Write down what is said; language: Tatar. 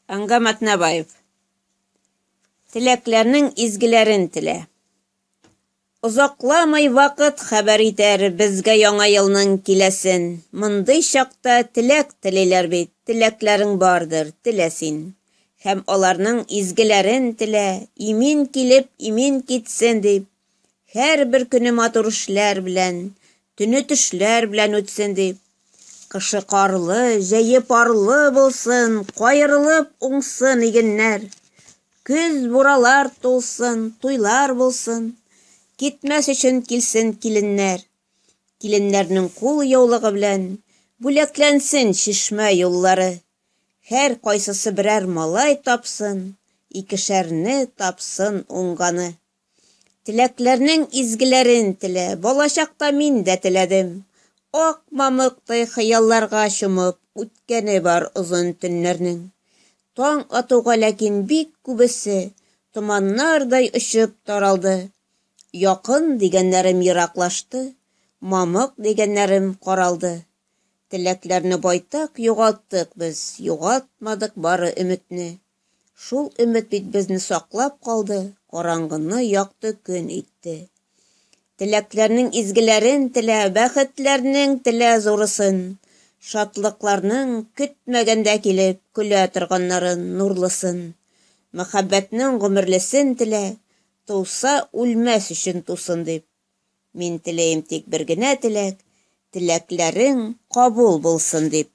Әнгам Атнабаев. Теләкләрнең изгеләрен телә. Озакламый вакыт хәбәр итәр безгә яңа елның киләсен. Мондый чакта теләк телиләр бит, теләкләрең бардыр, телә син. Һәм аларның изгеләрен телә, имин килеп, имин китсен дип. Һәрбер көне матур эшләр белән, төне төшләр белән үтсен дип. Кышы карлы, җәе парлы булсын, каерылып уңсын игеннәр. Көз буралар тулсын, туйлар булсын, китмәс өчен килсен киленнәр. Киленнәрнең кул яулыгы белән бүләкләнсен чишмә юллары. Һәр кайсысы берәр малай тапсын, икешәрне тапсын уңганы. Теләкләрнең изгеләрен телә, Балачакта мин дә теләдем. Ак мамыктай хыялларга чумып, Үткәне бар озын төннәрнең. Таң атуга ләкин бик күбесе Томаннардай очып таралды. Якын дигәннәрем ераклашты, Мамык дигәннәрем каралды. Теләкләрне байтак югалттык без, Югалтмадык бары өметне. Шул өмет бит безне саклап калды, караңгыны якты көн итте. Теләкләрнең изгеләрен телә, бәхетләрнең телә зурысын, шатлыкларның көтмәгәндә килеп көлә торганнарын нурлысын, мәхәббәтнең гомерлесен телә, туса үлмәс өчен тусын дип. Мин теләем тик бер генә теләк, теләкләрең кабул булсын дип.